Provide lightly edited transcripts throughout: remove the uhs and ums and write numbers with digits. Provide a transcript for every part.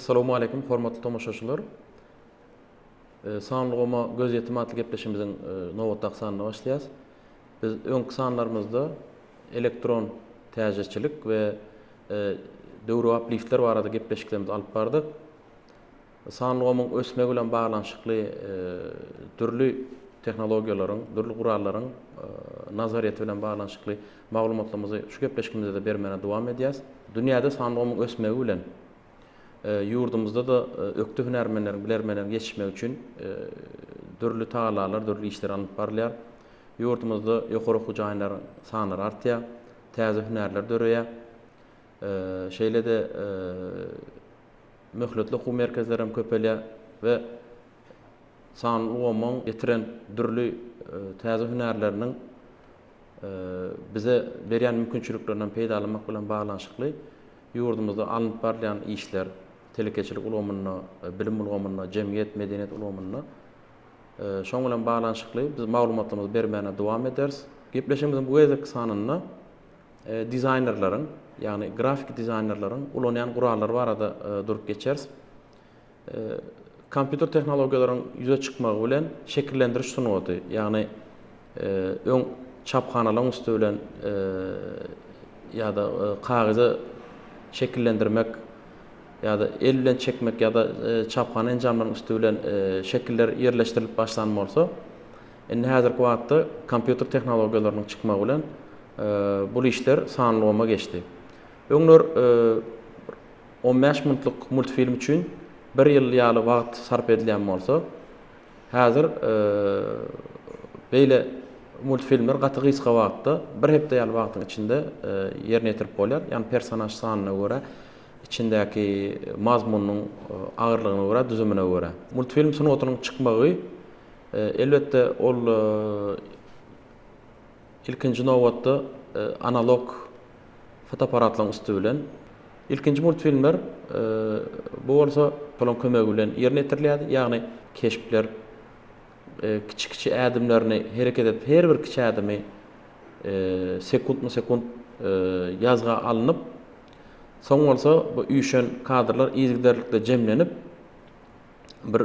Assalamu aleýkum hormatly tomaşaçylar. Sanly ulgama gözýetim atly gepleşigimiziň nobatdaky sanyna başlaýarys. Biz öňki sanlarymyzda elektron täjirçilik we döwrebap liftler barada gepleşiklerimizi alyp bardyk. Sanly ulgamyň ösmegi bilen baglanyşykly dürli tehnologiýalaryň, dürli gurallaryň nazaryýeti bilen baglanyşykly maglumatlarymyzy şu gepleşigimizde-de bermäne dowam edýäris. Dünýäde sanly ulgamyň ösmegi bilen ýurdumyzda-da ökde hünärmenleriň, bilermenleriň ýetişmegi üçin dürli tagallalar, dürli işler alnyp barylýar. Ýurdumyzda ýokary okuw jaýlaryň sanlary artýar, täze hünärler döreýär. Şeýle-de möhletli okuw merkezleri hem köpelýär we sanly ulgamyň getiren dürli täze hünärleriniň bize berýän mümkinçiliklerinden peýdalanmak bilen baglanyşykly ýurdumyzda alnyp barylýan işler, telekeçilik ulgamynda, bilim ulgamynda, jemgyýet, medeniýet ulgamynda şoň bilen baglanyşykly biz maglumatlarymyzy bermäne dowam ederis. Gepleşigimiziň bu gezekki sanynda dizaýnerleriň, ýagny grafiki dizaýnerleriň ulanýan gurallary barada durup geçeris. Kompýuter tehnologiýalaryň ýüze çykmagy bilen şekillendiriş sungaty, ýagny öň çaphanalaryň üsti bilen ýa-da kagyza şekillendirmek ýa-da el bilen çekmek ýa-da çaphana enjamlaryň üsti bilen şekiller ýerleşdirilip başlan bolsa, Indi häzirki wagtda kompýuter tehnologiýalarynyň çykmagy bilen bul işler sanly ulgama geçdi. Öňler 15 minutlyk multfilm üçin bir ýyl ýaly wagt sarp edilýän bolsa, häzir beýle multfilmler gaty gysga wagtda, bir hepde ýaly wagtyň içinde ýerine ýetirip bolýar. Ýagny personaž sanyna görä, içindäki mazmunynyň agyrlygyna görä, düzümine görä. Multfilm sungatynyň çykmagy Elbetde, ol ilkinji nobatda analog fotoapparatlaryň üsti bilen. Ilkinji multfilmler bu bolsa şolaryň kömegi bilen ýerine ýetirilýärdi. Ýagny keşpler kiçi-kiçi ädimlerini hereket edip, her bir kiçi ädimi sekuntma-sekunt ýazga alnyp, soň bolsa bu üýşen kadrlar yzygiderlikde jemlenip, bir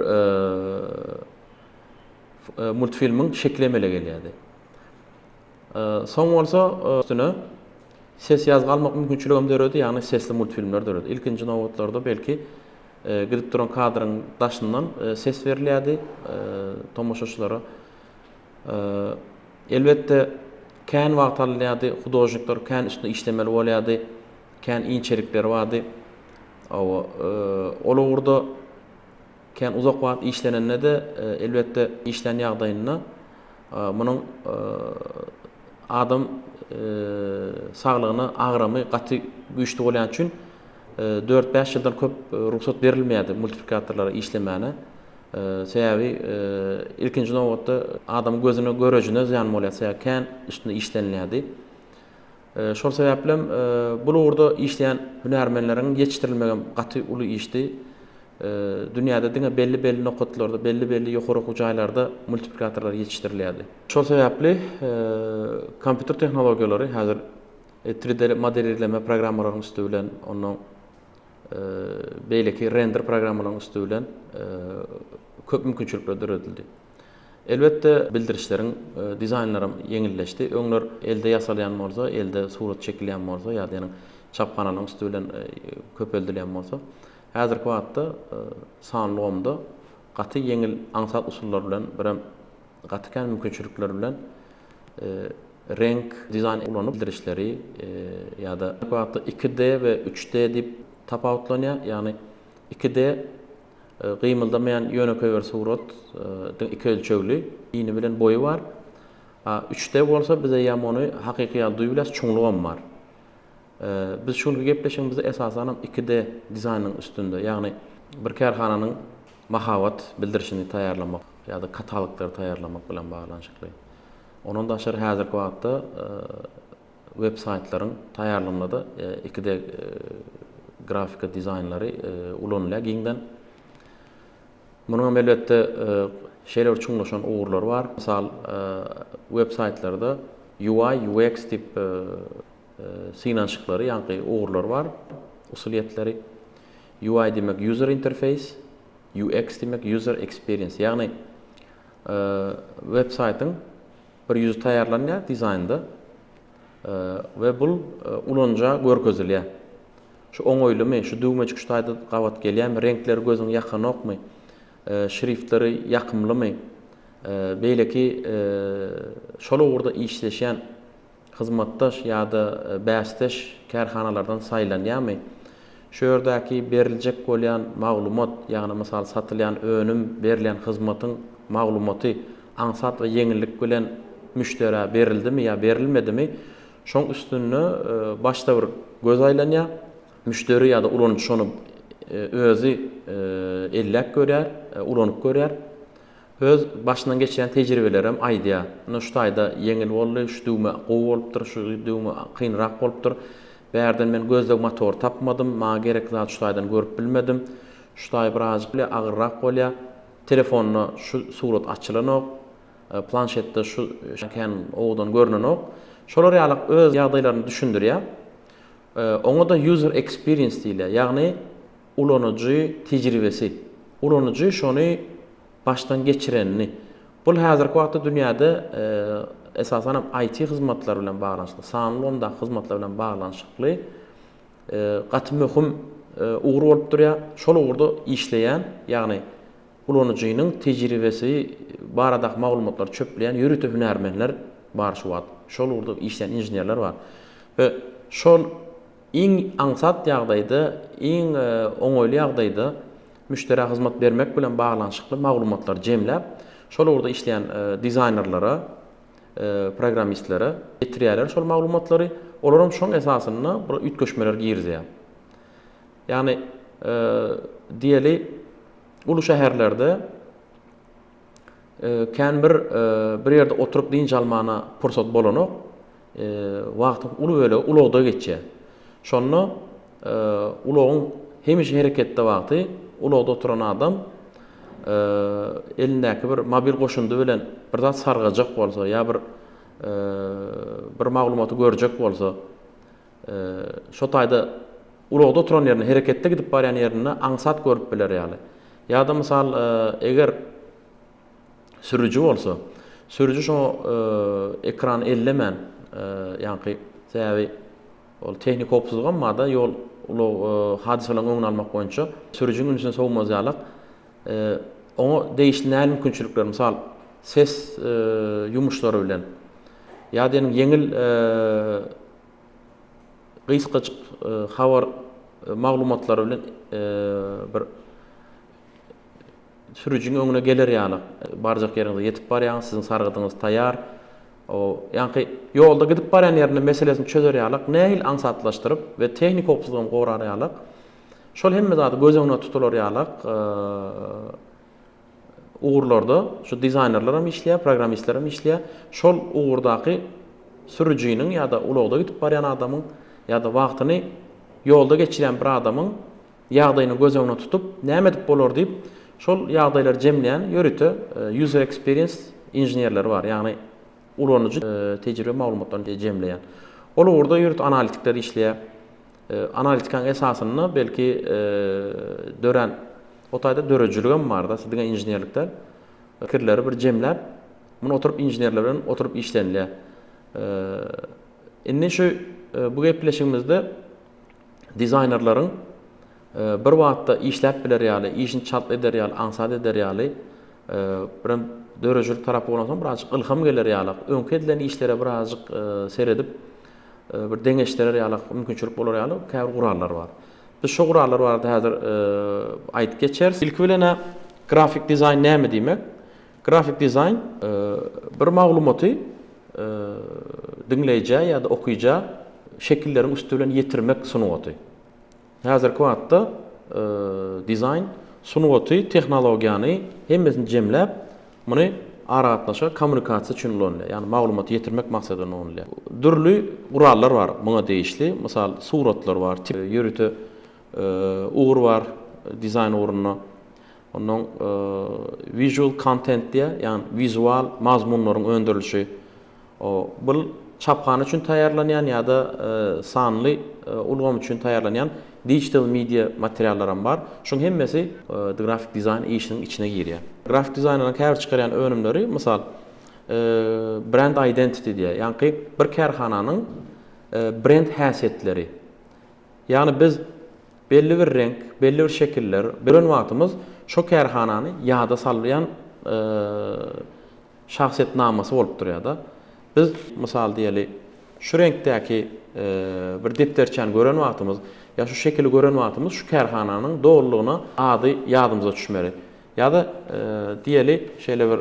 multfilmiň şekili emele gelýärdi. Soň bolsa üstüne ses ýazgy almak mümkinçiligi hem döredi, ýagny sesli multfilmler döredi. Ilkinji nobatlarda belki gidip duran kadryň daşyndan ses berilýärdi tomaşaçylara. Elbetde kän wagt alynýardy, hudožnikler kän üstünde işlemeli bolýardy, kän inçelikleri bardy. Hawa, ol ugurda kän uzak wagt işlenende-de, elbetde, işlän ýagdaýynda munuň adam saglygyna agramy gaty güýçli bolýany üçin dört-bäş ýyldan köp rugsat berilmeýärdi multiplikatorlara işlemäne. Sebäbi ilkinji nobatda adamyň gözüne, görejine zyýan bolýar, sebäbi kän üstünde işlenilýärdi. Şol sebäplem bul ugurda işleýän hünärmenleriň ýetişdirilmegem gaty uly işdi. Dünýäde diňe belli-belli nokatlarda, belli-belli ýokary okuw jaýlarda multiplikatorlar ýetişdirilýärdi. Şol sebäpli kompýuter tehnologiýalary häzir 3D modelirleme programmalaryň üsti bilen, ondan beýleki render programmalaryň üsti bilen köp mümkinçilikler döredildi. Elbetde, bildirişleriň dizaýnlaram ýeňilleşdi. Öňler elde ýasalýan bolsa, elde surat çekilýän bolsa ýa-da ýanyň çaphanalaryň üsti bilen köpeldilýän bolsa, häzirki wagtda sanly ulgamda gaty ýeňil, aňsat usullar bilen, birem gaty kän mümkinçilikler bilen reňk, dizaýn ulanyp bildirişleri ýa-da häzirki wagtda 2D we 3D diýip tapawutlanýar. Ýagny 2D Gymyldamaýan ýönekeý bir surat, diňe iki ölçegli, ini bilen boýy bar. A 3D bolsa biz eýýäm ony hakyky ýaly duýup bilýäris, çuňlugam bar. Biz şu günki gepleşigimizde esasanam 2D dizaýnyň üstünde, ýagny bir kärhananyň mahabat bildirişini taýýarlamak ýa-da kataloglary taýýarlamak bilen baglanyşykly. Ondan daşary häzirki wagtda Web saýtlaryň taýýarlygynda-da 2D grafika dizaýnlary ulanylýar giňden. Munuň hem elbetde şeýle bir çuňlaşan ugurlary bar. Mysal, web saýtlarda UI, UX diýip synanyşyklary, ýaňky ugurlar bar, usulyýetleri. UI diýmek user interface, UX diýmek user experience. Ýagny web saýtyň bir ýüzi taýýarlanýar dizaýnda we bul ulanyja görkezilýär. Şu oňaýlymy, şu düwmejik şu taýda gabat gelýärmi, reňkleri gözüňi ýakanokmy, şriftleri ýakymlymy, beýleki şol ugurda işleşýän hyzmatdaş ýa-da bäsdeş kärhanalardan saýlanýarmy? Şu ýerdäki beriljek bolýan maglumat, ýagny mysal satylýan önüm, berilýän hyzmatyň maglumaty aňsat we ýeňillik bilen müşderä berildimi ýa berilmedimi, şoň üstünde başda bir göz aýlanýar. Müşderi ýa-da ulanyjy şony özi elläp görýär, ulanyp görýär. Öz başyndan geçirýän tejribelerem aýdýar. Ine şu taýda ýeňil boldy, şu düwme gowy bolupdyr, şu düwme kynrak bolupdyr. Bärden men gözleg motory tapmadym, maňa gerekli zady şu taýdan görüp bilmedim. Şu taý birazjyk agyrrak bolýar. Telefonda şu surat açylanok, planşetde şu kän owadan görnenok. Şolar ýalak öz ýagdaýlaryny düşündirýär. Oňa-da user experience diýilýär, ýagny ulanyjy tejribesi. Ulanyjy şony başdan geçirenini. Bul häzirki wagtda dünýäde esasan hem IT hyzmatlary bilen baglanyşykly, sanly ulgamdaky hyzmatlar bilen baglanyşykly gaty möhüm ugur bolup durýar. Şol ugurda işleýän, ýagny ulanyjynyň tejribesi baradaky maglumatlary çöpleýän ýörite hünärmenler bar şu wagt. Şol ugurda işleýän inženerler bar. We şol Iň aňsat ýagdaýda, iň oňaýly ýagdaýda müşderä hyzmat bermek bilen baglanyşykly maglumatlary jemläp, şol ugurda işleýän dizaýnerlere, programmistlere ýetirýärler şol maglumatlary. Olaram şoň esasynda bir üýtgeşmeler girizýär. Ýagny, diýeli, uly şäherlerde kän bir bir ýerde oturyp dynç almana pursat bolanok. Wagtyň uly bölegi ulagda geçýär. Şonda ulagyň hemişe hereketde wagty ulagda oturan adam elindäki bir mobil goşundy bilen bir zat sargajak bolsa ýa bir bir maglumaty görjek bolsa şo taýda ulagda oturan ýerinde hereketde gidip barýan ýerinde aňsat görüp biler ýaly. Ýa-da mysal eger sürüji bolsa, sürüji şo ekrany ellemän, ýaňky sebäbi ol tehniki howpsuzlygam barda, ýol ulag hadysalaryň öňüni almak boýunça sürüjiň ünsüni sowmaz ýalak, oňa degişli nähili mümkinçilikler, mysal, ses ýumuşlary bilen ýa diýeniň ýeňil gysgajyk habar maglumatlary bilen bir Sürüjiň öňüne geler ýaly, barjak ýeriňize ýetip barýaňyz, siziň sargydyňyz taýýar. O, ýaňky ýolda gidip barýan ýerinde meselesini çözer ýalak, nähili aňsatlaşdyryp we tehniki howpsuzlygam gorar ýalak, şol hemme zady göz öňüne tutular ýalak ugurlarda şu dizaýnerler hem işleýär, programmistler hem işleýär. Şol ugurdaky sürüjiniň ýa-da ulagda gidip barýan adamyň ýa-da wagtyny ýolda geçirýän bir adamyň ýagdaýyny göz öňüne tutup, näme edip bolar diýip, şol ýagdaýlary jemleýän ýörite user experience inženerleri bar, ýagny ulanyjy tejribe maglumatlaryny jemleýän. Ol ugurda ýörite analitikler işleýär. Analitikanyň esasynda belki dörän, o taýda döredijiligem bar-da, diňe inženerlik däl. Pikirleri bir jemläp, muny oturyp inženerler bilen oturyp işlenilýär. Indi şu bu gepleşigimizde dizaýnerleriň bir wagtda işläp biler ýaly, işini çalt eder ýaly, aňsat eder ýaly, birem döredijilik tarapy bolansoň birazjyk ylham geler ýaly, öňki edilen işlere birazjyk seredip, bir deňeşdirer ýaly mümkinçilik bolar ýaly käbir gurallar bar. Biz şo gurallar barada häzir aýdyp geçeris. Ilki bilen-ä grafik dizaýn näme diýmek? Grafik dizaýn bir maglumaty diňleýjä ýa-da okyja şekilleriň üsti bilen ýetirmek sungaty. Häzirki wagtda dizaýn sungaty tehnologiýany hemmesini jemläp, muny aragatnaşyga, kommunikasiýa üçin ulanylýar. Ýagny maglumaty ýetirmek maksady bilen ulanylýar. Dürli gurallar bar muňa degişli. Mysal, suratlar bar, ýörite ugur bar dizaýn ugrunda. Ondan visual content diýýär, ýagny wizual mazmunlaryň öndürilişi. O bul çaphana üçin taýýarlanýan ýa-da sanly ulgam üçin taýýarlanýan Digital media materiallaram bar. Şuň hemmesi grafik dizaýn işiniň içine girýär. Grafik dizaýnerleriň käbir çykarýan önümleri, mysal, brand identity diýýär. Ýaňky bir kärhananyň brend häsiýetleri. Ýagny biz belli bir reňk, belli bir şekiller gören wagtymyz şo kärhanany ýada salýan şahsyýetnamasy bolup durýar-da. Biz, mysal diýeli, şu reňkdäki bir depderçäni gören wagtymyz ýa şu şekili gören wagtymyz şu kärhananyň dolulygyna ady ýadymyza düşmeli. Ýa-da diýeli, şeýle bir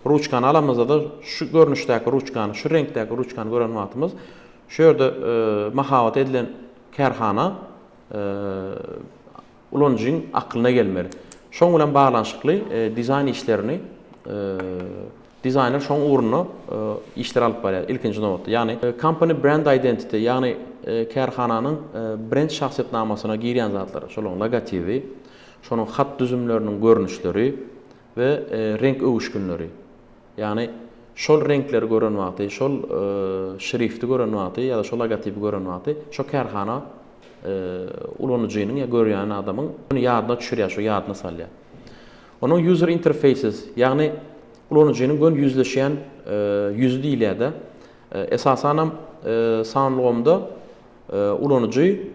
ruçkany alamyzda-da şu görnüşdäki ruçkany, şu reňkdäki ruçkany gören wagtymyz şu ýerde mahabat edilen kärhana ulanyjyň aklyna gelmeli. Şoň bilen baglanyşykly dizaýn işlerini dizaýner şoň ugrunda işler alyp barýar ilkinji nobatda. Ýagny company brand identity, ýagny kärhananyň brend şahsyýetnamasyna girýän zatlar, şolaryň logotipi, şonuň hat düzümleriniň görnüşleri we reňk öwüşginleri. Ýagny şol reňkleri gören wagty, şol şrifti gören wagty ýa-da şol logotipi gören wagty şo kärhana ulanyjynyň ýa görýän adamyň ony ýadyna düşürýär, şo ýadyna salýar. Onuň user interfaces, ýagny ulanyjynyň göni ýüzleşýän ýüzi diýilýär-de. Esasanam san ulgamda ulanyjy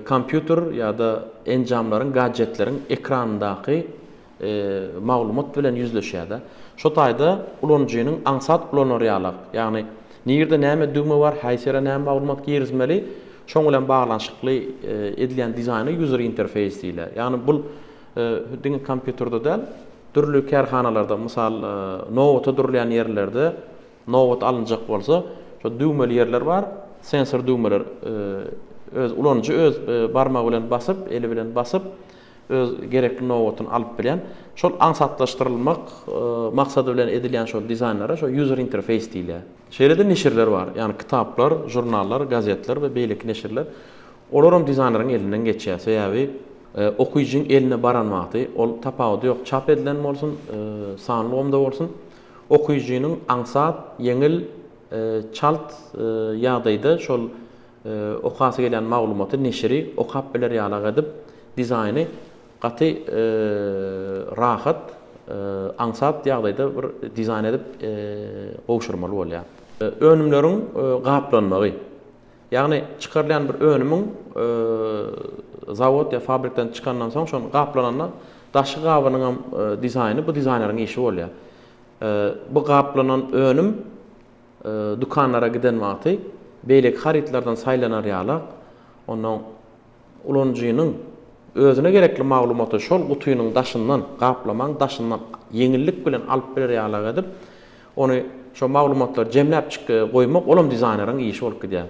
kompýuter ýa-da enjamlaryň, gadjetleriň ekranyndaky maglumat bilen ýüzleşýär-de. Şo taýda ulanyjynyň aňsat ulanar ýalak, ýagny nirde näme düwme bar, haýsy ýere näme maglumat girizmeli, şoň bilen baglanyşykly edilýän dizaýna user interface diýilýär. Ýagny bul diňe kompýuterde däl, dürli kärhanalarda, mysal, nobata durulýan ýerlerde nobat alynjak bolsa, şo düwmeli ýerler bar, sensor düwmeler, öz ulanyjy öz barmagy bilen basyp, eli bilen basyp, öz gerekli nobatyny alyp bilýän, şol aňsatlaşdyrylmak maksady bilen edilýän şol dizaýnlara şo user interface diýilýär. Şeýle-de neşirler bar, ýagny kitaplar, žurnallar, gazetler we beýleki neşirler. Olaram dizaýneriň elinden geçýär. Sebäbi okyjyň eline baran wagty, ol tapawudy ýok, çap edilen bolsun, sanly ulgamda bolsun, okyjynyň aňsat, ýeňil, çalt ýagdaýda şol okasy gelýän maglumaty, neşiri okap biler ýalak edip, dizaýny gaty rahat, aňsat ýagdaýda bir dizaýn edip gowşurmaly bolýar. Önümleriň gaplanmagy. Ýagny çykarylýan bir önümiň zawod ýa fabrikden çykandan soň şonuň gaplananda daşky gabynyňam dizaýny bu dizaýneriň işi bolýar. Bu gaplanan önüm dükanlara giden wagty beýleki harytlardan saýlanar ýalak, onnoň ulanyjynyň özüne gerekli maglumaty şol gutynyň daşyndan, gaplamaň daşyndan ýeňillik bilen alyp biler ýalak edip, ony şo maglumatlary jemläp çyk goýmak olam dizaýneriň işi bolup gidýär.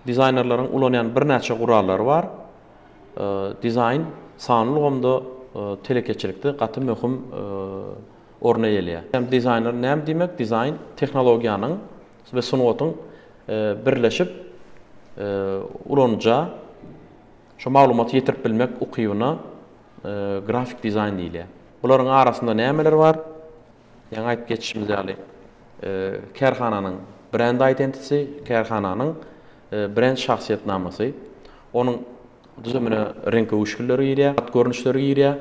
Dizaýnerleriň ulanýan birnäçe gurallary bar. Dizaýn sanly ulgamda telekeçilikde gaty möhüm orun eýeleýär. Dizaýner näme diýmek? Dizaýn tehnologiýanyň we sungatyň birleşip ulanyja şo maglumaty ýetirip bilmek ukybyna grafik dizaýn diýilýär. Bularyň arasynda nämeler bar? Ýaňy aýdyp geçişimiz ýaly, kärhananyň brend identity, kärhananyň brend şahsyýetnamasy, onuň Düzümine reňk öwüşginleri girýär, at görnüşleri girýär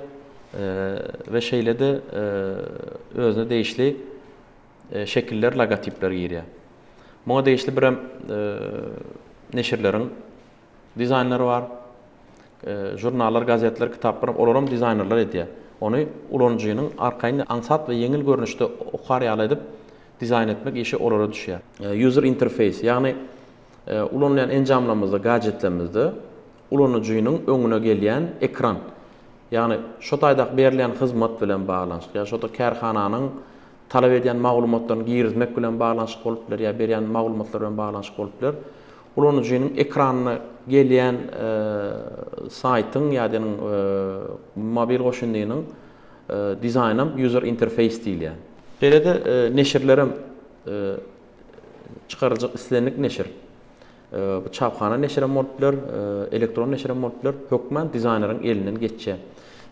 we şeýle-de özüne degişli şekiller, logotipler girýär. Muňa degişli birem neşirleriň dizaýnlary bar. Žurnallar, gazetler, kitaplar olaram dizaýnerler edýär. Ony ulanyjynyň arkaýyn, aňsat we ýeňil görnüşde okar ýaly edip dizaýn etmek işi olara düşýär. User interface, ýagny Ulanylýan enjamlarymyzda, gadjetlerimizde ulanyjynyň öňüne gelýän ekran, ýagny şo taýdaky berilýän hyzmat bilen baglanyşykly ýa şo kärhananyň talap edýän maglumatlaryny girizmek bilen baglanyşykly bolup biler ýa berýän maglumatlar bilen baglanyşykly bolup biler. Ulanyjynyň ekranyna gelýän saýtyň ýa-da mobil goşundynyň dizaýnam user interface diýilýär. Şeýle-de neşirlerem Çykaryljak islendik neşir, bu çaphana neşirem bolup biler, elektron neşirem bolup biler, hökman dizaýneriň elinden geçýär.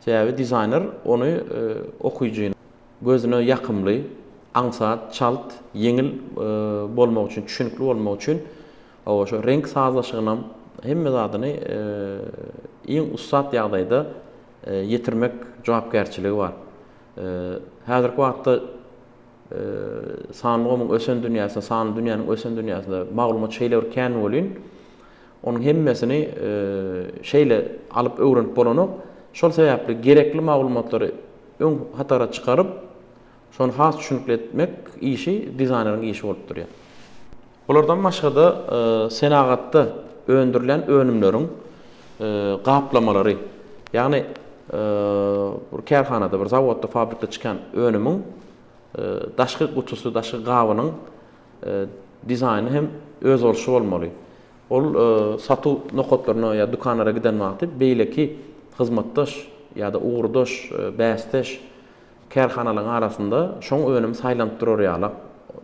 Sebäbi dizaýner ony okyjynyň gözüne ýakymly, aňsat, çalt, ýeňil bolmagy üçin, düşünikli bolmagy üçin, hawa, şo reňk sazlaşygynam hemme zadyny iň ussat ýagdaýda ýetirmek jogapkärçiligi bar. Häzirki wagtda sanly ulgamyň ösen dünýäsinde, sanly dünýäniň ösen dünýäsinde maglumat şeýle bir kän welin, onuň hemmesini şeýle alyp öwrenip bolanok. Şol sebäpli gerekli maglumatlary öň hatara çykaryp, şony has düşünikli etmek işi dizaýneriň işi bolup durýar. Bulardan başga-da senagatda öndürilýän önümleriň gaplamalary, ýagny bir kärhanada, bir zawodda, fabrikde çykan önümiň daşky gutusy, daşky gabynyň dizaýny hem özboluşly bolmaly. Ol satuw nokatlaryna ýa dükanlara giden wagty beýleki hyzmatdaş ýa-da ugurdaş, bäsdeş kärhanalaryň arasynda şoň önümi saýlanyp durar ýaly.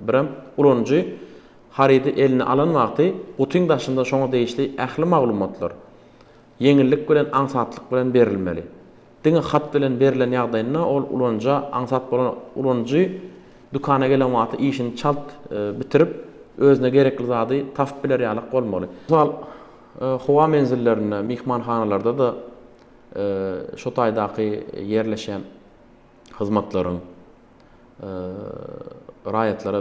Birem ulanyjy harydy eline alan wagty gutyň daşynda şoňa degişli ähli maglumatlar ýeňillik bilen, aňsatlyk bilen berilmeli. Diňe hat bilen berlen ýagdaýynda ol ulanyja aňsat bolan ulanyjy dükana gelen wagty işini çalt bitirip, özüne gerekli zady tapyp biler ýalak bolmaly. Mysal, howa menzillerinde, myhmanhanalarda-da şo taýdaky ýerleşýän hyzmatlaryň, raýatlara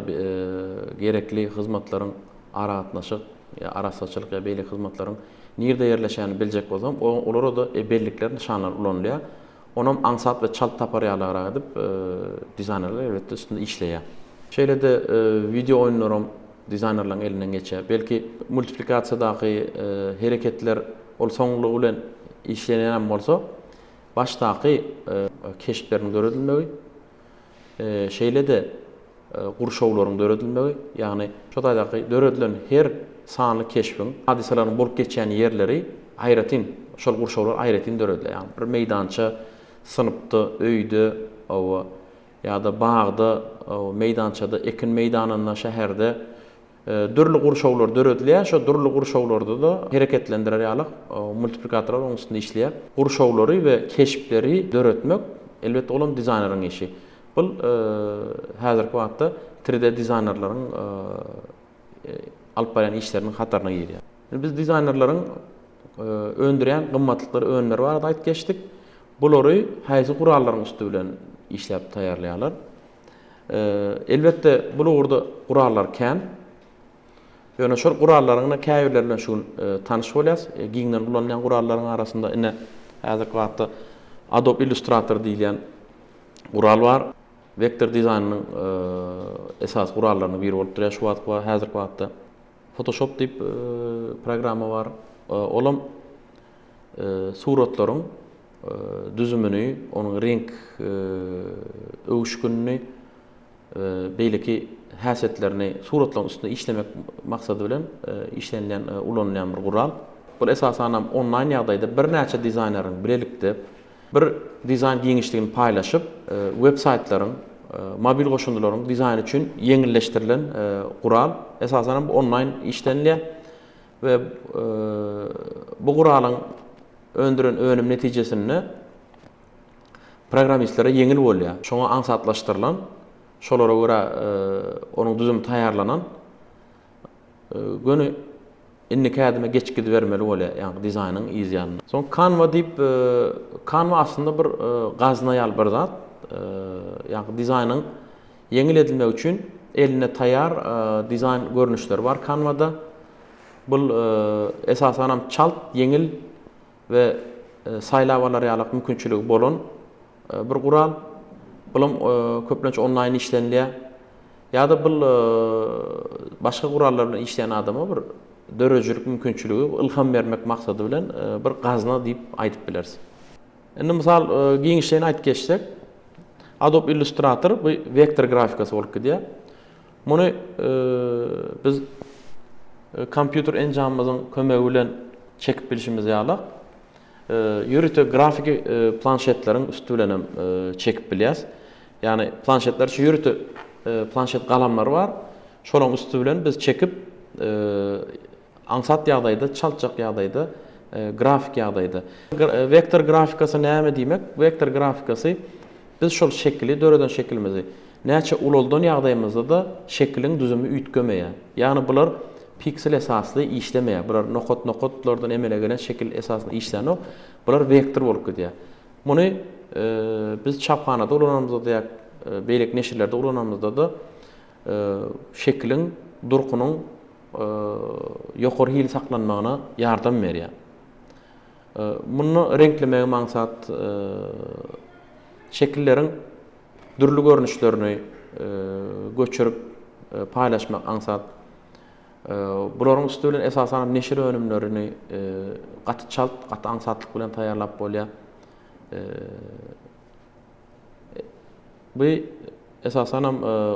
gerekli hyzmatlaryň aragatnaşyk ýa arassaçylyk ýa beýleki hyzmatlaryň nirde ýerleşýänini biljek bolsaň, olara-da bellikler, nyşanlar ulanylýar. Onam aňsat we çalt tapar ýalyrak edip dizaýnerler elbetde üstünde işleýär. Şeýle-de wideo oýunlaram dizaýnerleriň elinden geçýär. Belki multiplikasiýadaky hereketler ol soňlugy bilen işlenýänem bolsa, başdaky keşpleriň döredilmegi, şeýle-de gurşawlaryň döredilmegi, ýagny şo taýdaky döredilen her sanly keşbiň, hadysalaryň bolup geçýän ýerleri aýratyn, şol gurşawlar aýratyn döredilýär. Ýagny bir meýdança synpda, öýde, hawa, ýa-da bagda, hawa, meýdançada, ekin meýdanynda, şäherde dürli gurşawlar döredilýär. Şo dürli gurşawlarda-da hereketlendirer ýaly multiplikatorlar onuň üstünde işleýär. Gurşawlary we keşpleri döretmek, elbetde, olam dizaýneriň işi. Bul häzirki wagtda 3D dizaýnerleriň alyp barýan işleriniň hataryna girýär. Indi biz dizaýnerleriň öndürýän gymmatlyklary, önümleri barada aýdyp geçdik. Bulary haýsy gurallaryň üsti bilen işläp taýýarlaýarlar? Elbetde, bul ugurda gurallar kän. Ýöne şol gurallaryň käbirleri bilen şu gün tanyş bolýas. Giňden ulanylýan gurallaryň arasynda ine häzirki wagtda Adobe Illustrator diýilýän gural bar. Wektor dizaýnynyň esasy gurallarynyň biri bolup durýar şu wagt häzirki wagtda. Photoshop diýip programma bar. Olam suratlaryň düzümini, onuň reňk öwüşginini, beýleki häsiýetlerini suratlaryň üstünde işlemek maksady bilen işlenilýän, ulanylýan bir gural. Bu esasanam onlaýn ýagdaýda birnäçe dizaýneriň bilelikde Bir dizaýn giňişligini paýlaşyp, web saýtlaryň, mobil goşundylaryň dizaýny üçin ýeňilleşdirilen gural. Esasan hem bu onlaýn işlenilýär we bu guralyň öndüren önüm netijesinde programmistlere ýeňil bolýar. Şoňa aňsatlaşdyrylan, şolara görä onuň düzümi taýýarlanan Göni indiki ädime geçip gidibermeli bolýar, ýagny dizaýnyň yz ýanynda. Soň Canva diýip, Canva aslynda bir gazna ýaly bir zat. Ýagny dizaýnyň ýeňil edilmegi üçin elinde taýýar dizaýn görnüşleri bar Canva-da. Bul esasanam çalt, ýeňil we saýlap alar ýalak mümkinçiligi bolan bir gural. Bulam köplenç onlaýn işlenilýär. Ýa-da bul başga gurallar bilen işleýän adama bir döredijilik mümkinçiligi, ylham bermek maksady bilen bir gazna diýip aýdyp bileris. Indi mysal giňişleýin aýdyp geçsek, Adobe Illustrator bu wektor grafikasy bolup gidýär. Muny biz kompýuter enjamymyzyň kömegi bilen çekip bilşimiz ýaly, ýörite grafiki planşetleriň üsti bilen hem çekip bilýäris. Ýagny planşetler üçin ýörite planşet galamlary bar. Şolaryň üsti bilen biz çekip aňsat ýagdaýda, çaltjak ýagdaýda, grafik ýagdaýda. Wektor grafikasy näme diýmek? Wektor grafikasy biz şol şekili, döreden şekilimizi näçe ulaldan ýagdaýymyzda-da şekiliň düzümi üýtgemeýär. Ýagny bular. piksel esasly işlemeýär. Bular nokat-nokatlardan emele gelen şekil esasynda işlänok. Bular wektor bolup gidýär. Muny biz çaphanada ulananymyzda-da ýa beýleki neşirlerde ulananymyzda-da şekiliň durkunyň ýokary hili saklanmagyna ýardam berýär. Munda reňklemegem aňsat, şekilleriň dürli görnüşlerini göçürip paýlaşmak aňsat. Bularyň üsti bilen esasanam neşir önümlerini gaty çalt, gaty aňsatlyk bilen taýýarlap bolýar. Bu esasanam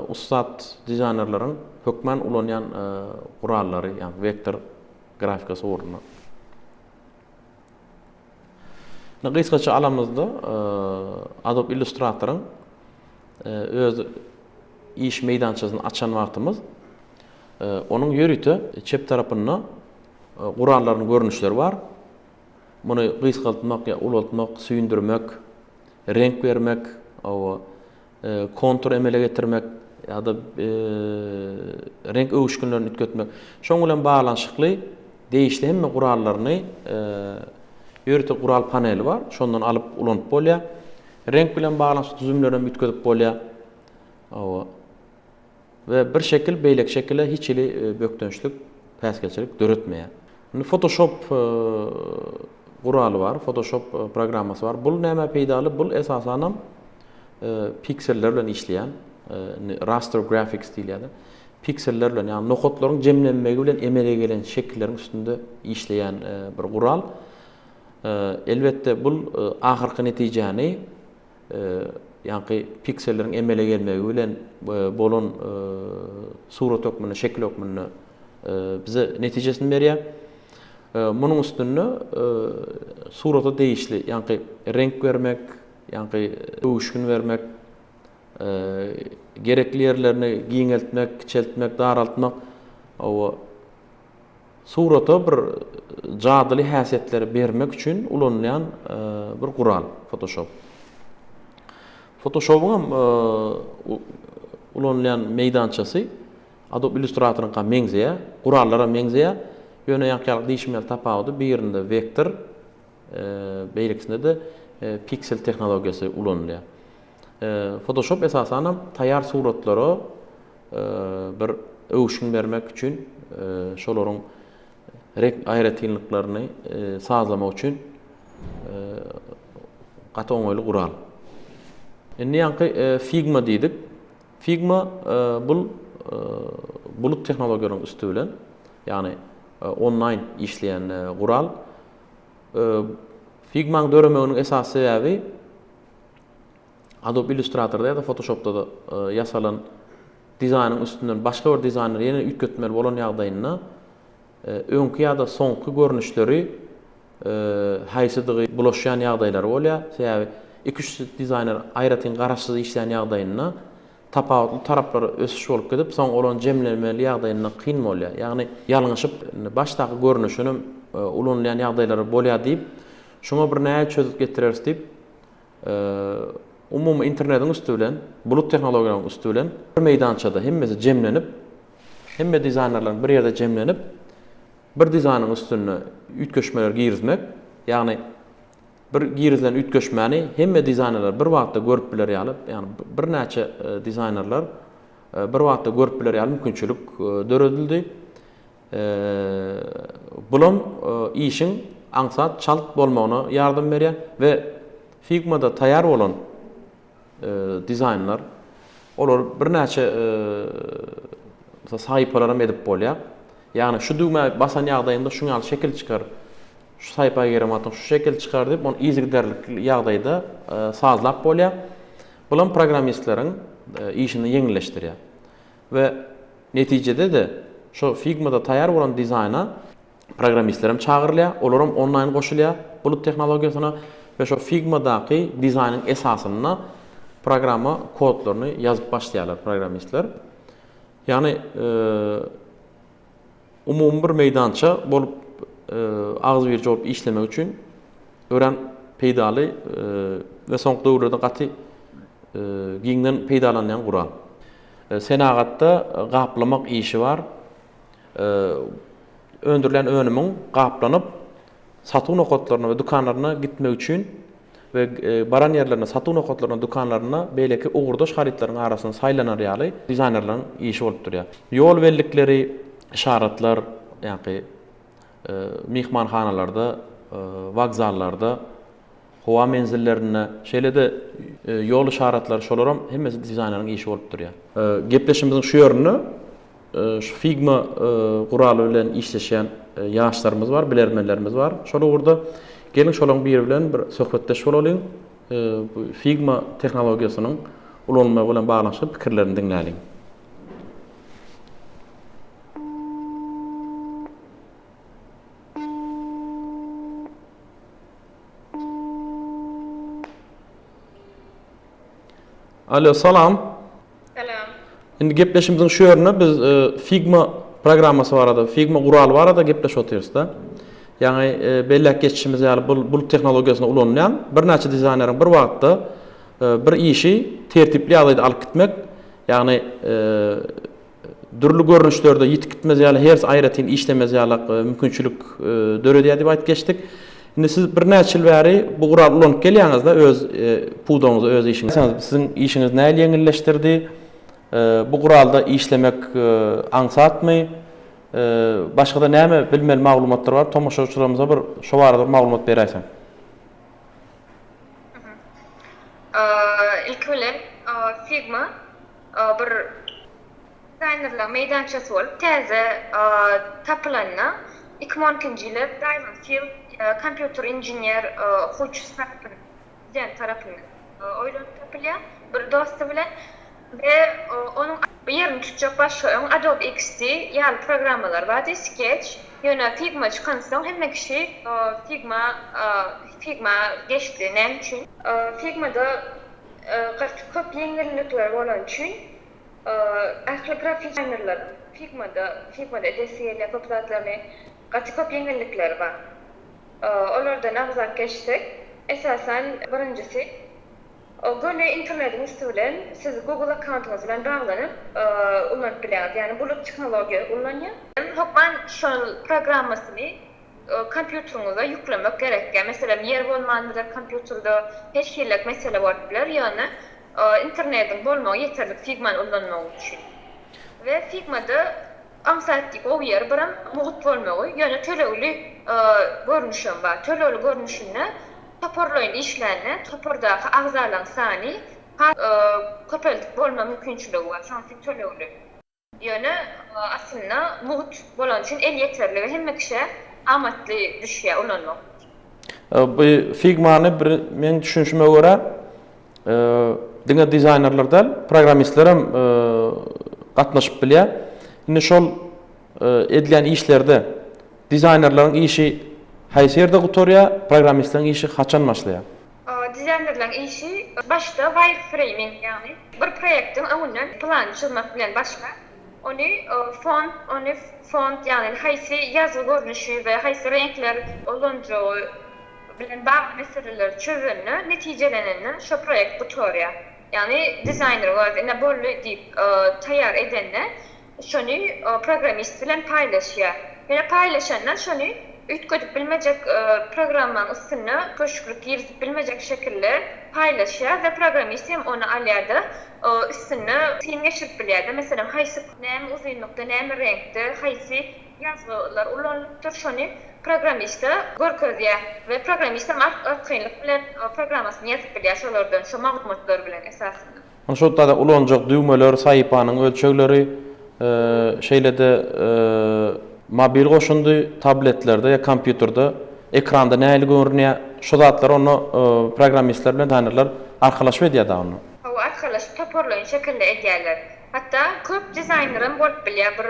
ussat dizaýnerleriň hökman ulanýan gurallary, ýagny wektor grafikasy ugrunda. Indi gysgaça alamyzda Adobe Illustrator-yň öz iş meýdançasyny açan wagtymyz onuň ýörite çep tarapynda gurallaryň görnüşleri bar. Muny gysgaltmak ýa ulaltmak, süýndürmek, reňk bermek, hawa, kontur emele getirmek ýa-da reňk öwüşginlerini üýtgetmek. Şonuň bilen baglanyşykly degişli hemme gurallaryny ýörite gural paneli bar, şondan alyp ulanyp bolýar. Reňk bilen baglanyşykly düzümleri hem üýtgedip bolýar. Hawa. We bir şekil beýleki şekile hiç hili bökdençlik, päsgelçilik döretmeýär. Indi Photoshop guraly bar, Photoshop programmasy bar. Bul nämä peýdaly? Bul esasanam pikseller bilen işleýän, indi raster graphics diýilýär-de. Pikseller bilen, ýagny nokatlaryň jemlenmegi bilen emele gelen şekilleriň üstünde işleýän bir gural. Elbetde, bul ahyrky netijäni ýaňky pikselleriň emele gelmegi bilen bolan surat hökmünde, şekil hökmünde bize netijesini berýär. Munuň üstünde surata degişli, ýaňky reňk bermek, ýaňky öwüşgin bermek, gerekli ýerlerini giňeltmek, kiçeltmek, daraltmak, hawa, Surata bir jadyly häsiýetleri bermek üçin ulanylýan bir gural Photoshop. Photoshop-yň hem ulanylýan meýdançasy Adobe Illustrator-yňka meňzeýär, gurallar hem meňzeýär. Ýöne ýaňky ýaly diýşim ýaly tapawudy birinde wektor, beýlekisinde-de piksel tehnologiýasy ulanylýar. Photoshop esasanam taýýar suratlara bir öwüşgin bermek üçin şolaryň reňk aýratynlyklaryny sazlamak üçin gaty oňaýly gural. Indi ýaňky Figma diýdik. Figma bul bulut tehnologiýalaryň üsti bilen, ýagny onlaýn işleýän gural. Figmaň döremeginiň esasy sebäbi Adobe Illustrator-da ýa-da Photoshop-da-da ýasalan dizaýnyň üstünden başga bir dizaýner ýene üýtgetmeli bolan ýagdaýynda öňki ýa-da soňky görnüşleri haýsydygy bulaşýan ýagdaýlary bolýar. Sebäbi iki-üç dizaýner aýratyn garaşsyz işlän ýagdaýynda tapawutly taraplara ösüş bolup gidip, soň olany jemlemeli ýagdaýynda kyn bolýar. Ýagny ýalňyşyp başdaky görnüşinem ulanylýan ýagdaýlary bolýar diýip, şuňa bir nähili çözgüt getireris diýip, Umumy internetiň üsti bilen, bulut tehnologiýalarynyň üsti bilen bir meýdançada hemmesi jemlenip, hemme dizaýnerleriň bir ýerde jemlenip, bir dizaýnyň üstünde üýtgeşmeler girizmek, ýagny bir girizilen üýtgeşmäni hemme dizaýnerler bir wagtda görüp biler ýaly, ýagny birnäçe dizaýnerler bir wagtda görüp biler ýaly mümkinçilik döredildi. Bulam işiň aňsat, çalt bolmagyna ýardam berýär we Figma-da taýýar bolan dizaýnlar, olar birnäçe sahypalaram edip bolýar. Ýagny şu düwmä basan ýagdaýyňda şuň ýaly şekil çykar, şu sahypa giren wagtyň şu şekil çykar diýip, ony yzygiderlikli ýagdaýda sazlap bolýar. Bulam programmistleriň işini ýeňilleşdirýär. We netijede-de şo Figma-da taýýar bolan dizaýna programmistlerem çagyrylýar, olaram onlaýn goşulýar bulut tehnologiýasyna we şo Figma-daky dizaýnyň esasynda programma kodlaryny ýazyp başlaýarlar programmistler. Ýagny umumy bir meýdança bolup agzybirje bolup işlemek üçin örän peýdaly we soňky döwürlerde gaty giňden peýdalanýan gural. Senagatda gaplamak işi bar. öndürilen önümiň gaplanyp satuw nokatlaryna we dükanlaryna gitmegi üçin we baran ýerlerinde satuw nokatlaryna, dükanlarynda beýleki ugurdaş harytlaryň arasynda saýlanar ýaly dizaýnerleriň işi bolup durýar. Ýol bellikleri, yşaratlar, ýaňky myhmanhanalarda, wokzallarda, howa menzillerinde, şeýle-de ýol yşaratlary şolaram hemmesi dizaýneriň işi bolup durýar. Gepleşigimiziň şu ýerinde şu Figma guraly bilen işleşýän ýaşlarymyz bar, bilermenlerimiz bar şol ugurda. Geliň şolaryň biri bilen bir söhbetdeş bolalyň. Bu Figma tehnologiýasynyň ulanylmagy bilen baglanyşykly pikirlerini diňläliň. Alo, salam. Salam. Indi gepleşimiziň şu ýerinde biz e, Figma programmasy barada, Figma guraly barada gepleşip otyrys-da. Ýagny e, belläp geçişimiz ýaly bu bulut tehnologiýasyny ulanylýan birnäçe dizaýneriň bir wagtda e, bir işi tertipli ýagdaýda alyp gitmek, ýagny dürli görnüşlerde ýitip gitmez ýaly, hersi aýratyn işlemez ýaly mümkinçilik döredýär diýip aýdyp geçdik. Indi siz birnäçe ýyl bäri bu guraly ulanyp gelýäňiz-de öz pudagyňyzda, öz işiňizde. Siziň işiňizi nähili ýeňilleşdirdi? Bu guralda işlemek aňsatmy? Başga-da näme bilmeli maglumatlar bar? Tomaşaçylarymyza bir şo barada bir maglumat beräýseň. Ilki bilen Figma bir dizaýnerler meýdançasy bolup täze tapylanda 2012-nji ýyly Diamond Field kompýuter inžener okuwçysy tarapyndan, student tarapyndan oýlanyp tapylýar bir dosty bilen we onuň ýerini tutjak başga öň Adobe XD ýaly programmalar bardy, Sketch, ýöne Figma çykansoň hemme kişi Figma Figma geçdi. Näme üçin? Figmada Gaty köp ýeňillikleri bolany üçin ähli grafik dizaýnerler Figmada Figmada edesi gelýär köp zatlaryny. Gaty köp ýeňillikleri bar. Olardan agzap geçsek, esasan birinjisi göni internediň üsti bilen siz Google akkauntyňyz bilen baglanyp ulanyp bilýäňiz. Ýagny bulut tehnologiýa ullanýar. Hökman şol programmasyny kompýuteriňize ýüklemek gerekýär. Meselem, ýer bolman biler kompýuterde, her hillek mesele bolup biler, ýöne internediň bolmagy ýeterlik Figmany ullanmak üçin. We Figmada aňsat gowy ýeri birem mugt bolmagy, ýöne tölegli görnüşem bar. Tölegli görnüşinde toparlaýyn işlände topardaky agzalaryň sany has köpeldip bolma mümkinçiligi bar, şonuň üçin tölegli. Ýöne aslynda mugt bolany üçin elýeterli we hemme kişä amatly düşýär ulanmak. Bu Figmany bir meň düşünişime görä diňe dizaýnerler däl, programmistler hem gatnaşyp bilýär. Indi şol edilýän işlerde dizaýnerleriň işi haýsy ýerde gutarýar, programmistleriň işi haçan başlaýar? Dizaýnerleriň işi başda wireframing, ýagny bir proýektiň öňünden planyny çyzmak bilen başlap, ony font, ony font, ýagny haýsy ýazgy görnüşi we haýsy reňkler ulanjagy bilen bagly meseleleri çözende, netijelenende şo proýekt gutarýar. Ýagny dizaýneriň özi ine boldy diýip taýýar edende, şony programmist bilen paýlaşýar. Ýöne paýlaşanda şony üýtgedip bilmejek programmaň üstünde köşklik girizip bilmejek şekilde paýlaşýar we programmist hem ony alýar-da üstünde syn geçirip bilýär-de meselem haýsy näme uzynlykda näme reňkde haýsy ýazgylar ulanylypdyr şony programmiste görkezýär we programmist hem arkaýynlyk bilen programmasyny ýazyp bilýär şolardan şo maglumatlar bilen esasynda. Ony şol taýda ulanjak düwmeler, sahypanyň ölçegleri, şeýle-de mobil goşundy tabletlerde ýa kompýuterde ekranda nähili görünýär, şo zatlary onda programmistler bilen dizaýnerler arkalaşyp edýär dagy onda. Hawa, arkalaşyp toparlaýyn şekilde edýärler. Hatda köp dizaýnerem bolup bilýär, bir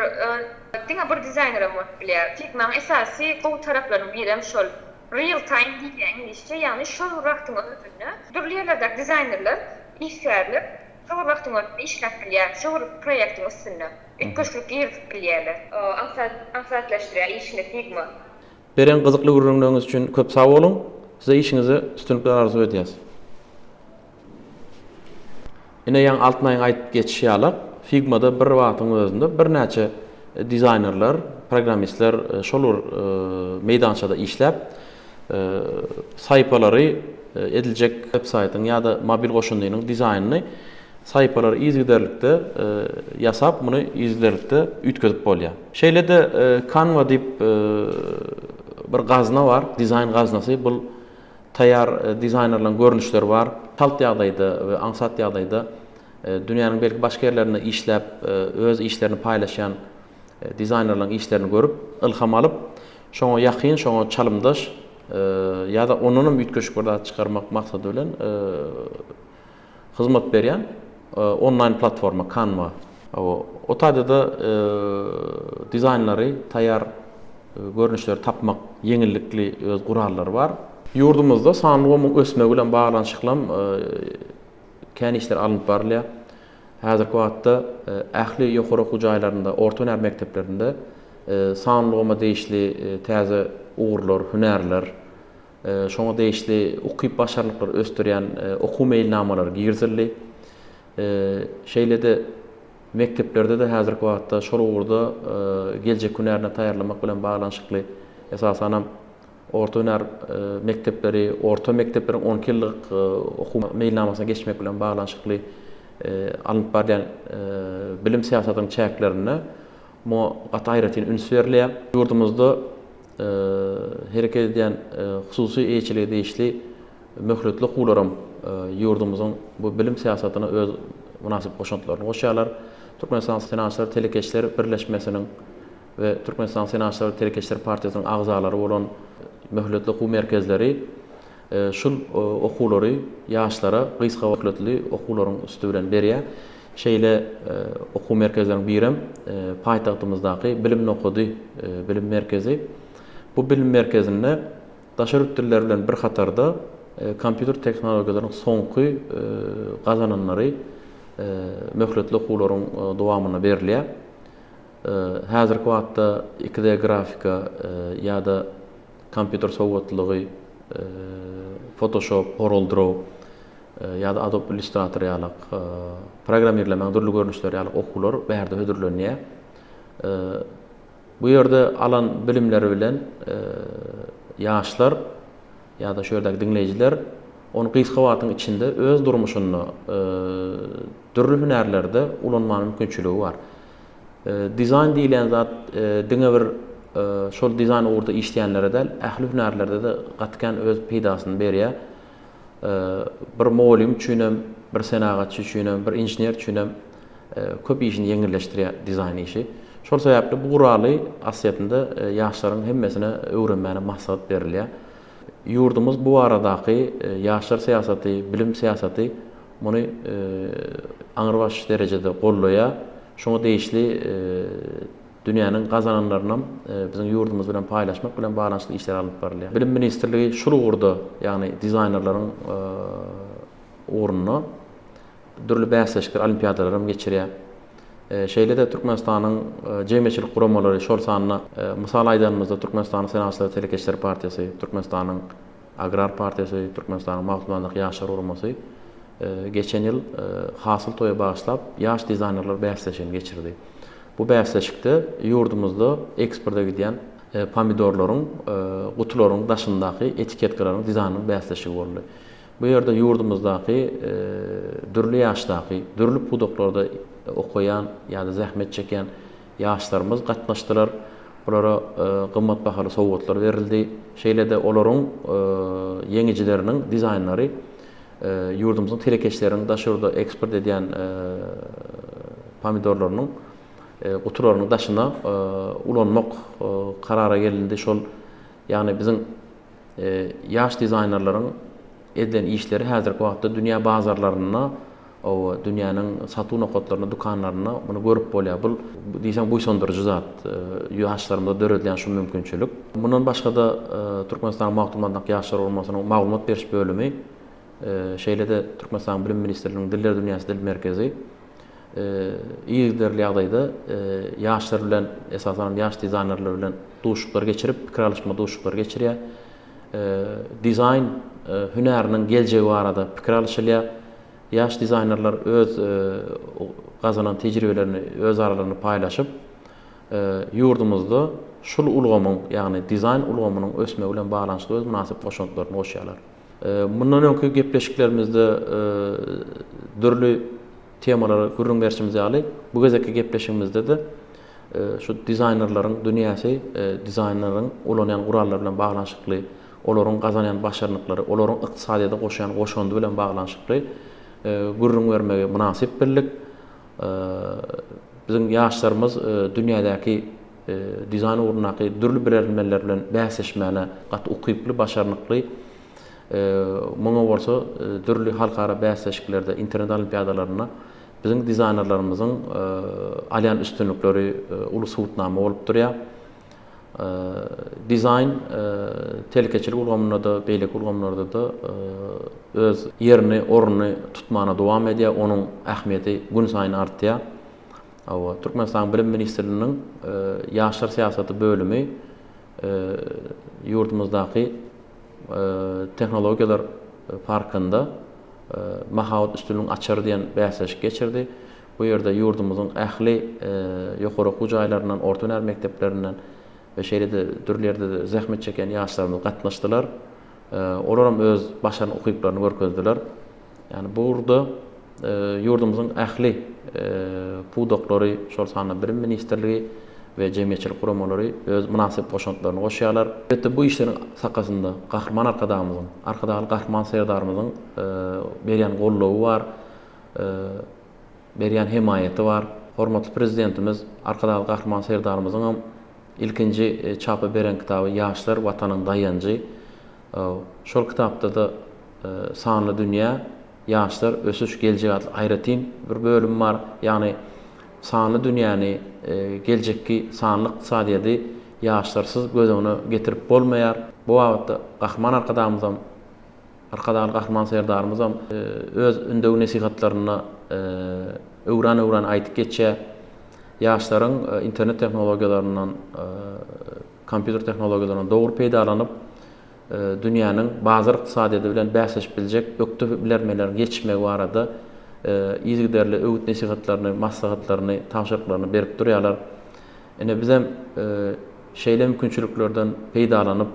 diňe bir dizaýnerem bolup bilýär. Figma-nyň esasy gowy taraplarynyň birem şol. Real time diýilýär iňlisçe, ýagny şol bir wagtyň özünde dürli ýerlerdäki dizaýnerler, işgärler şol bir wagtyň özünde işläp bilýär, şol bir proýektiň üstünde üýtgeşiklik girizip bilýärler. Aňsat aňsatlaşdyrýar işini Figma. Beren gyzykly gürrüňleriňiz üçin köp sag boluň. Size işiňizde üstünlikler arzuw edýäs. Ine ýaňy Altynaýyň aýdyp geçişi ýalak, Figmada bir wagtyň özünde birnäçe. dizaýnerler, programmistler şol bir meýdançada işläp, saýpalary ediljek web saýtyň ýa-da mobil goşundynyň dizaýnyny saýpalary yzygiderlikde ýasap, muny yzygiderlikde üýtgedip bolýar. Şeýle-de Canva diýip bir gazna bar, dizaýn gaznasy. Bul taýýar dizaýnerleriň görnüşleri bar. Çalt ýagdaýda we aňsat ýagdaýda dünýäniň belki başga ýerlerinde işläp, öz işlerini paýlaşýan dizaýnerleriň işlerini görüp, ylham alyp, şoňa ýakyn, şoňa çalymdaş ýa-da ondanam üýtgeşik bir zat çykarmak maksady bilen hyzmat berýän onlaýn platforma Canva. O taýda-da dizaýnlary, taýýar görnüşleri tapmak ýeňillikli öz gurallary bar. Ýurdumyzda sanly ulgamyň ösmegi bilen baglanyşyklam kän işler alnyp barylýar. Häzirki wagtda ähli ýokary okuw jaýlarynda, orta hünär mekdeplerinde sanly ulgama degişli täze ugurlar, hünärler, şoňa degişli ukyp-başarnyklary ösdürýän okuw meýilnamalary girizildi. Şeýle-de mekdeplerde-de häzirki wagtda şol ugurda geljekki hünärine taýýarlamak bilen baglanyşykly, esasanam, Orta hünär mekdepleri, orta mekdepleriň 12 ýyllyk okuw meýilnamasyna geçmek bilen baglanyşykly alnyp barylýan bilim syýasatynyň çäklerinde muňa gaty aýratyn üns berilýär. Ýurdumyzda hereket edýän hususy eýeçilige degişli möhletli okuwlaram ýurdumyzyň bu bilim syýasatyna öz mynasyp goşantlaryny goşýarlar. Türkmenistanyň Senagatçylar, telekeçiler birleşmesiniň we Türkmenistanyň Senagatçylar we telekeçiler partiýasynyň agzalary bolan möhletli okuw merkezleri şul okuwlary ýaşlara gysga möhletli okuwlaryň üsti bilen berýär. Şeýle okuw merkezleriniň birem paýtagtymyzdaky Bilim nokady bilim merkezi. Bu bilim merkezinde daşary ýurt dilleri bilen bir hatarda kompýuter tehnologiýalarynyň soňky gazananlary möhletli okuwlaryň dowamynda berilýär. Häzirki wagtda 2D grafika ýa-da kompýuter sowatlylygy, Photoshop, CorelDRAW ýa-da Adobe Illustrator ýalak programmirlemäň dürli görnüşleri ýaly okuwlar bärde hödürlenýär. Bu ýerde alan bilimleri bilen ýaşlar ýa-da şu ýerdäki diňleýjiler ony gysga wagtyň içinde öz durmuşynda dürli hünärlerde ulanmaga mümkinçiligi bar. Dizaýn diýilýän zat diňe bir şol dizaýn ugurda işleýänlere däl, ähli hünärlerde-de gaty kän öz peýdasyny berýär. Bir mugallym üçinem, bir senagatçy üçinem, bir inžener üçinem köp işini ýeňilleşdirýär dizaýn işi. Şol sebäpli bu guraly aslyýetinde ýaşlaryň hemmesine öwrenmäne maslahat berilýär. Ýurdumyz bu baradaky ýaşlar syýasaty, bilim syýasaty muny aňrybaş derejede goldaýar. Şuňa degişli dünýäniň gazananlarynam biziň ýurdumyz bilen paýlaşmak bilen baglanyşykly işler alnyp barylýar. Bilim ministrligi şul ugurda, ýagny dizaýnerleriň ugrunda dürli bäsleşikler, olimpiadalar hem geçirýär. Şeýle-de Türkmenistanyň jemgyýetçilik guramalary, şol sanda, mysal aýdanymyzda, Türkmenistanyň Senagatçylar we telekeçiler partiýasy, Türkmenistanyň Agrar partiýasy, Türkmenistanyň Magtymguly Ýaşlar guramasy geçen ýyl Hasyl toýa bagyşlap, ýaş dizaýnerler bäsleşigini geçirdi. Bu bäsleşikde ýurdumyzda eksporta gidýän pomidorlaryň gutularyň daşyndaky etiketkalaryň dizaýnynyň bäsleşigi boldy. Bu ýerde ýurdumyzdaky dürli ýaşdaky, dürli pudaklarda okaýan ýa-da zähmet çekýän ýaşlarymyz gatnaşdylar. Olara gymmat bahaly sowgatlar berildi. Şeýle-de olaryň ýeňijileriniň dizaýnlary ýurdumyzyň telekeçileriniň daşary ýurda eksport edýän pomidorlarynyň gutularynyň daşyna ulanmak karara gelindi. Şol, ýagny biziň Ýaş dizaýnerleriň edilen işleri häzirki wagtda dünýä bazarlarynda, hawa, dünýäniň satuw nokatlarynda, dükanlarynda muny görüp bolýar. Bu diýseň buýsandyryjy zat, ýaşlarymyza döredilýän şu mümkinçilik. Mundan başga-da, Türkmenistanyň Magtymguly adyndaky Ýaşlar guramasynyň maglumat beriş bölümi, şeýle-de Türkmenistanyň Bilim ministrliginiň Diller dünýäsi dil merkezi yzygiderli ýagdaýda ýaşlar bilen, esasanam ýaş dizaýnerler bilen duşuşyklar geçirip, pikir alyşma duşuşyklary geçirýär. Dizaýn hünäriniň geljegi barada pikir alyşylýar. Ýaş dizaýnerler öz gazanan tejribelerini öz aralarynda paýlaşyp, ýurdumyzda şul ulgamyň, ýagny dizaýn ulgamynyň ösmegi bilen baglanyşykly öz mynasyp goşantlaryny goşýarlar. Mundan öňki gepleşiklerimizde dürli temalary gürrüň berşimiz ýaly, bu gezekki gepleşigimizde-de şu dizaýnerleriň dünýäsi, dizaýneriň ulanýan gurallary bilen baglanyşykly, olaryň gazanýan başarnyklary, olaryň ykdysadyýete goşýan goşandy bilen baglanyşykly gürrüň bermegi mynasyp bildik. Biziň ýaşlarymyz dünýädäki dizaýn ugrundaky dürli bilermenler bilen bäsleşmäne gaty ukyply, başarnykly. Muňa bolsa dürli halkara bäsleşiklerde, internet olimpiadalarynda biziň dizaýnerlerimiziň alýan üstünlikleri uly subutnama bolup durýar. Dizaýn telekeçilik ulgamynda-da, beýleki ulgamlarda-da öz ýerini, ornuny tutmana dowam edýär, onuň ähmiýeti günsaýyn artýar. Hawa, Türkmenistanyň Bilim ministrliginiň Ýaşlar syýasaty bölümi ýurdumyzdaky Tehnologiýalar parkynda Mahabat üstünligiň açary diýen bäsleşik geçirdi. Bu ýerde ýurdumyzyň ähli ýokary okuw jaýlaryndan, orta hünär mekdeplerinden we şeýle-de dürli ýerde zähmet çekýän ýaşlarymyz gatnaşdylar. Olaram öz başarnyk ukyplaryny görkezdiler. Ýagny bu ugurda ýurdumyzyň ähli pudaklary, şol sanda Bilim ministrligi we jemgyýetçilik guramalary öz mynasyp goşantlaryny goşýarlar. Elbetde, bu işleriň sakasynda Gahryman Arkadagymyzyň, Arkadagly Gahryman Serdarymyzyň berýän goldawy bar. Berýän hemaýaty bar. Hormatly Prezidentimiz Arkadagly Gahryman Serdarymyzyňam ilkinji çapa beren kitaby Ýaşlar, Watanyň daýanjy. Şol kitapda-da Sanly dünýä, ýaşlar, ösüş, geljek atly aýratyn bir bölüm bar. Ýagny sanly dünýäni, geljekki sanly ykdysadyýeti ýaşlarsyz göz öňüne getirip bolmaýar. Bu babatda Gahryman Arkadagymyzam Arkadagly Gahryman Serdarymyzam öz ündew-nesihatlarynda öwran-öwran aýdyp geçýär. Ýaşlaryň internet tehnologiýalaryndan, kompýuter tehnologiýalaryndan dogry peýdalanyp, dünýäniň bazar ykdysadyýeti bilen bäsleşip biljek ökde bilermenleriň ýetişmegi barada yzygiderli öwüt-nesihatlaryny, maslahatlaryny, tabşyryklaryny berip durýarlar. Ine, bizem şeýle mümkinçiliklerden peýdalanyp,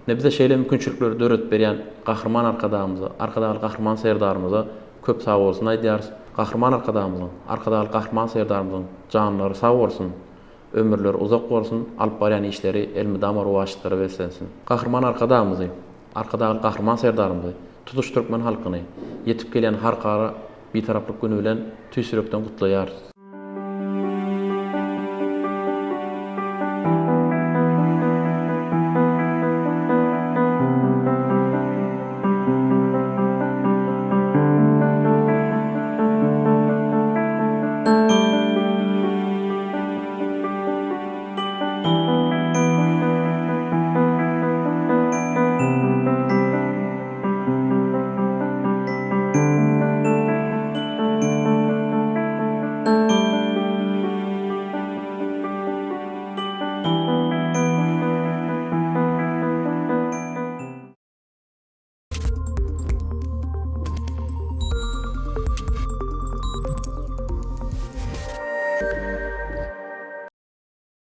Ine, bize şeýle mümkinçilikleri döredip berýän Gahryman Arkadagymyza, Arkadagly Gahryman Serdarymyza köp sagbolsun aýdýarys. Gahryman Arkadagymyzyň, Arkadagly Gahryman Serdarymyzyň janlary sag bolsun, ömürleri uzak bolsun, alyp barýan işleri elmydama rowaçlyklara beslensin. Gahryman Arkadagymyzy, Arkadagly Gahryman Serdarymyzy, tutuş türkmen halkyny ýetip gelýän Halkara Bitaraplyk güni bilen tüýs ýürekden gutlaýarys.